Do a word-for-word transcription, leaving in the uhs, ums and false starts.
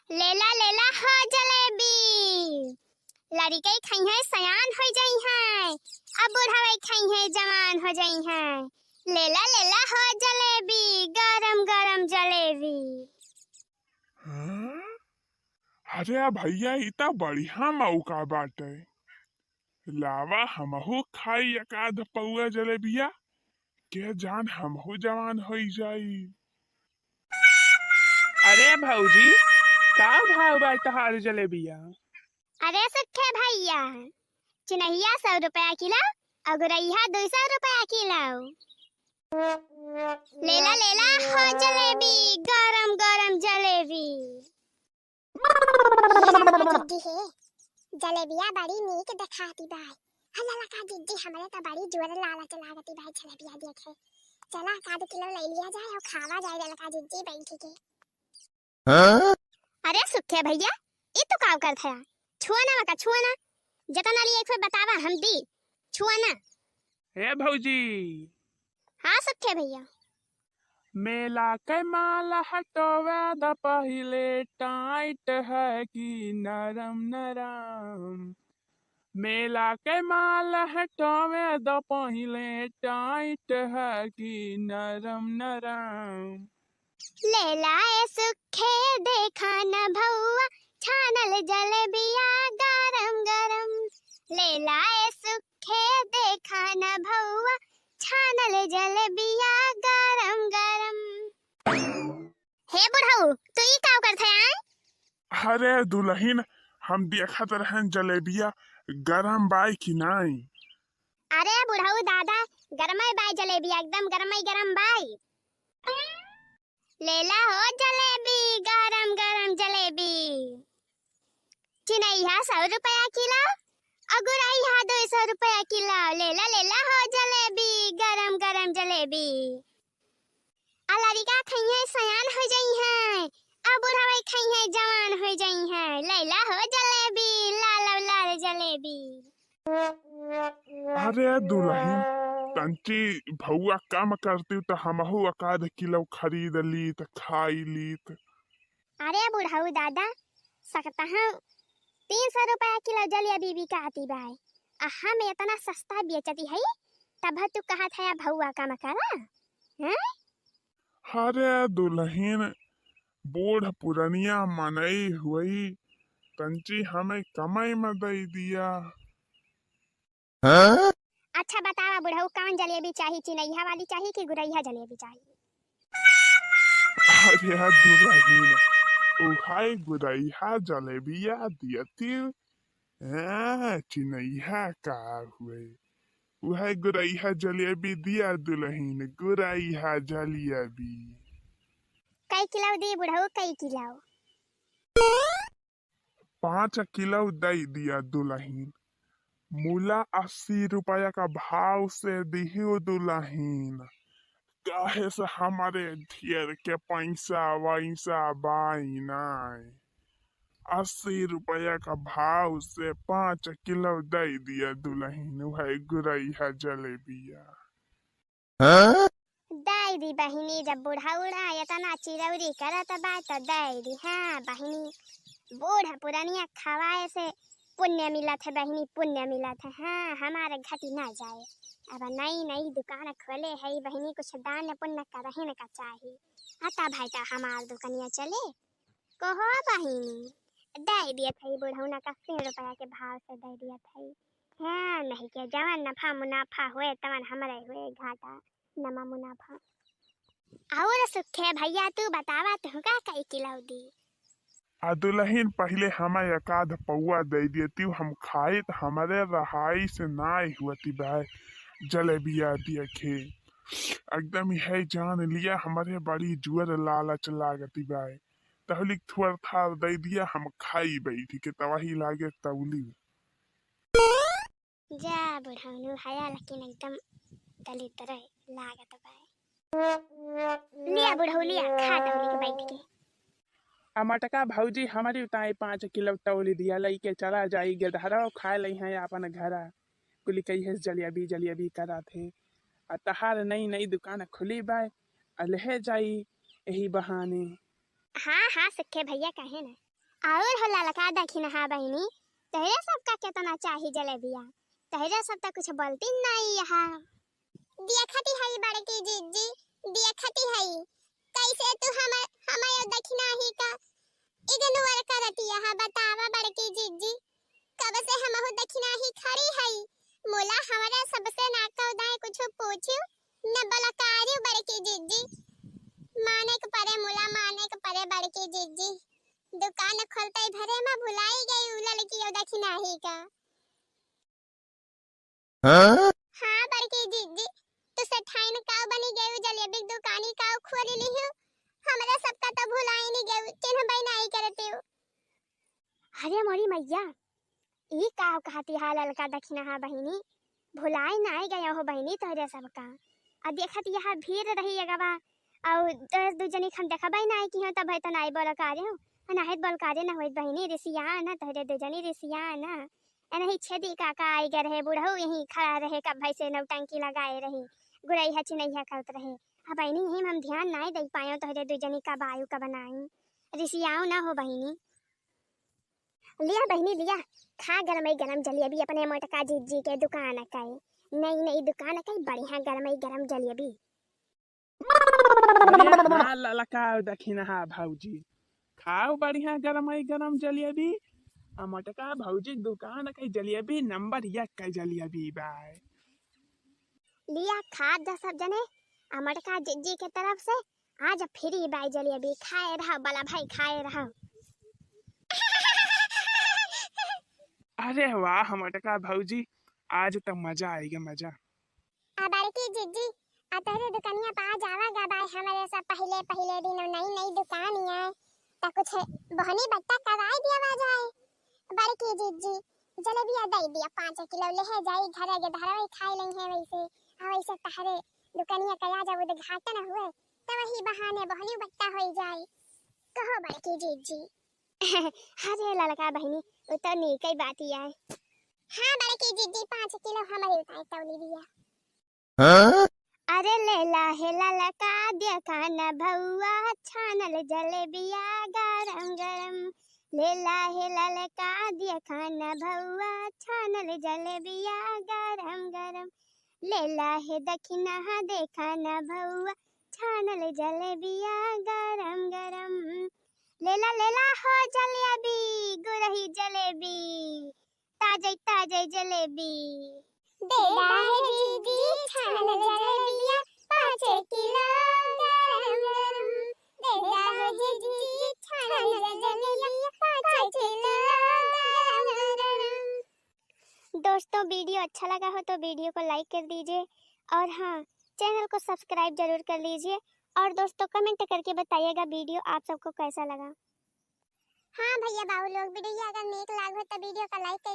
लेला लेला हो जलेबी, लड़िकई खइहैं सयान होइ जइहैं, अब बुढ़वई खइहैं जवान होइ जइहैं। लेला लेला हो जलेबी, गरम गरम जलेबी। हाँ? अरे भइया, ई त बढ़िया मौका बाटे। लावा हमहू खाई एकाध पौआ जलेबिया, के जान हमहू जवान होइ जाई। अरे भौजी, का भाव बा तहार जलेबिया? अरे सुखे भइया, चिनहिया सौ रुपया किलो अउ गुरैया दुइ सौ रुपया किलो। लेला लेला हो जलेबी, गरम गरम जलेबी। ए ललका जिज्जी हे, जलेबिया बड़ी नीक देखाती बाय। हाँ ललका जिज्जी, हमरे त बड़ी जोर लालच लागती बाय जलेबिया देखे। चला एकाध किलो लइ लिया जाए अउ खावा जाए ललका जिज्जी बैठ के। हाँ? अरे सुखे भइया, ई तू का करत हया? छुआ ना मका, छुआ ना। जतना ली एक बतावा, हम दी। छुआ ना। ए भौजी। हाँ सुखे भइया। मेला के माल हटोवे द पहिले, टाइट है कि नरम नरम। मेला के माल हटोवे द पहिले, टाइट है कि नरम नरम। लेला ए सुखे देखा न भौआ, छानल जलेबिया गरम गरम। लेला ए सुखे देखा न भौआ, छानल जलेबिया गरम गरम। हे बुढ़ऊ, तू ई का करत हया? अरे दुलहिन, हम देखत रहन जलेबिया गरम बाय कि नाई। अरे बुढ़ऊ दादा, गरमई बाय जलेबिया, एकदम गरमई गरम बाय। लेला हो जलेबी, गरम गरम जलेबी। चिनैया सौ रुपया किलो, अउ गुरैया दुइ सौ रुपया किलो। लेला लेला हो जलेबी, गरम गरम जलेबी। आ लड़िका खइहैं सयान होइ जइहैं, अउ बुढ़वई खइहैं जवान होइ जइहैं। लेला हो जलेबी, लाल लाल जलेबी। अरे दुलहिन, तंची भौआ कम करती त हमहू एकाध किलो खरीद लीत, खाई लीत। अरे बुढ़ऊ दादा, सकतहूँ तीन सौ रुपया किलो जलेबी बिकाती बाय, आ हम एतना सस्ता बेचती हई, तब तू कहत हया भौआ कम करा, हैं? अरे दुलहिन, बूढ़ पुरनिया मनई हुई, तंची हमें कमई में दइ दिया। हाँ? अच्छा बतावा बुढ़ऊ, कौन जलेबी चाही, चिनैया वाली चाही कि गुरैया जलेबी चाही? अरे दुलहिन, उहै गुरैया जलेबिया दियती, हाँ, चिनैया का हुए, उहै गुरैया जलेबी दिया दुलहिन, गुरैया जलेबी। कई किलो दी बुढ़ऊ, कई किलो? पाँच किलो दइ दिया दुलहिन। मूला अस्सी रुपया का भाव से दिहू दुलहिन, काहे से हमरे ढेर के पैसा वैसा बाई नाई। अस्सी रुपया का भाव से पाँच किलो दइ दिया दुलहिन, उहै गुरैया जलेबिया। हाँ? दइ दी बहिनी, जब बुढ़ौड़ा एतना चिरौरी करत बा त दइ दी। हाँ बहिनी, बूढ़ पुरनिया खवाए से पुण्य मिलत है बहिनी, पुण्य मिलत है। हाँ, हमारे घटी ना जाए। अब नई नई दुकान खोले है बहिनी, कुछ दान पुण्य करहिन का चाही। आता भाई त हमार दुकनिया चले। कहो बहिनी, दइ दियत हई बुढ़ौना का अस्सी रुपया के भाव से दइ दियत हई। हाँ, नहीं के जवन नफा मुनाफा होए, तवन हमरे होए घाटा, नमा मुनाफा। और सुखे भैया, तू बतावा, तुहका कई किलो दी? आ दुलहिन, पहिले हमें एकाध पौआ दइ दियती, हम खाइत, हमरे रहाई से नाई हुअती बाय जलेबिया दिया खे। एकदम यह जान लिया, हमरे बड़ी जुअर लालच लागती बाय। तहलिक थुअर थार दइ दिया, हम खाई बैठी के तवाही लागे तौली। जा बुढ़ौनू हया, लेकिन एकदम दलिद्र लागत बा। लिया बुढ़ऊ, लिया, खा तौली के बैठ के। आ मटका भौजी, हमरी उताई पाँच किलो तौली दिया, लइके चला जाई गेदहरा, खाए लइहैं आपन घरा। कुली कहिए जलेबी जलेबी करत है। आ तहार नई नई दुकान खुली बाय, आ लेहे जाई एही बहाने। हाँ, हाँ, सुखे भैया, काहे ना? और हो ललका दखिनहा बहिनी, तोहरे सबका केतना चाही जलेबिया? तोहरे सब त कुछ बोलती नाई यहाँ। देखती हई बड़की जिज्जी, देखती हई, कैसे तू हमर, हमर दखिनही का ignore करती यहाँ, बतावा बड़की जिज्जी। कब से हमहू दखिनही खड़ी हई, मुला हमरा सबसे ना कह दाए कुछ पूछू, न बलकारियो बड़की जिज्जी। माने के परे मुला, माने के परे बड़की जिज्जी। दुकान खोलते भरे में भुलाई गई उ ललकी दखिनही का। हाँ? हाँ बड़की जिज्जी, तू सेठाइन काऊ बनी गई, जलेबी दुकानी काऊ खोल लिहू, हमरा सबका तो भुलाई नहीं गई, चिन्हबई नाई करते हो। अरे मोरी मैया, ई काऊ कहती हा ललका दखिनहा बहिनी, भुलाई नाई गया हो बहिनी तोहरे सबका। आ देखत यहाँ भीड़ रही अगवा, और दस दू जनी हम देखबई नाई कि हो तब है तो नाई बोल कारे हो, नाई बोल कारे ना होइत बहिनी, रिसिया ना तोहरे दू जनी रिसिया ना। एनही छेदी काका आई गए रहे, बुढ़ऊ यहीं खड़ा रहे, कब भाई से नौटंकी लगाए रहे, गुरैया चिनैया करत रहे। अब बहिनी यहीं हम ध्यान नाई दे पायो तोहरे दू जनी कब आयु कब नाई। रिसियाओ ना हो बहिनी। लिया बहिनी लिया, खा गरमई गरम जलेबी अपने मोटका जिज्जी के दुकान के। नई नई दुकान के बढ़िया गरमई गरम जलेबी। अरे ना ललका दखिनहा भौजी, खाओ बढ़िया गरमई गरम जलेबी। आ मोटका भौजी दुकान के जलेबी नंबर एक के जलेबी बाय। लिया खा जा सब जने, आ मोटका जिज्जी के तरफ से आज free बाय जलेबी, खाए रहो बला भाई, खाए रहो। अरे वाह मोटका भौजी, आज तो मजा आएगा मजा। आ बड़की जिज्जी, आ तोहरे दुकनिया पा जावा गा बाय हमरे सब पहिले पहिले दिन नई नई दुकान आए, त कुछ बहनी बट्टा कराई दिया जाए। बड़की जिज्जी, जलेबिया दे दिया पाँच किलो, ले है जाई घरे के धरवे खाई लेंगे वैसे। आ वैसे तहरे दुकनिया कया जब उद्घाटन हुए, त वही बहाने बहनी बट्टा होई जाए। कहो बड़की जिज्जी। अरे ललका बहिनी, उ तो नीक ही बात ही आए। हाँ बड़की जिज्जी, पाँच किलो हमरे उताए तौली दिया। हाँ? अरे लेला हे ललका देखा न भौआ, छानल जलेबिया गरम गरम। लेला हे ललका देखा न भौआ, छानल जलेबिया गरम गरम। लेला हे दखिनहा देखा न भौआ, छानल जलेबिया गरम गरम। लेला लेला हो जलेबी, गुरही जलेबी, ताजे ताजे जलेबी। दे दा हे जिज्जी छानल जलेबिया पाँच किलो गरम गरम। दे दा हे जिज्जी छानल जलेबिया पाँच किलो गरम गरम। दोस्तों, video अच्छा लगा हो तो video को like कर दीजिए और हाँ, channel को subscribe जरूर कर लीजिए। और दोस्तों, comment करके बताइएगा video आप सबको कैसा लगा। हाँ भैया बाबू लोग, video अगर नीक लाग हो तो video का like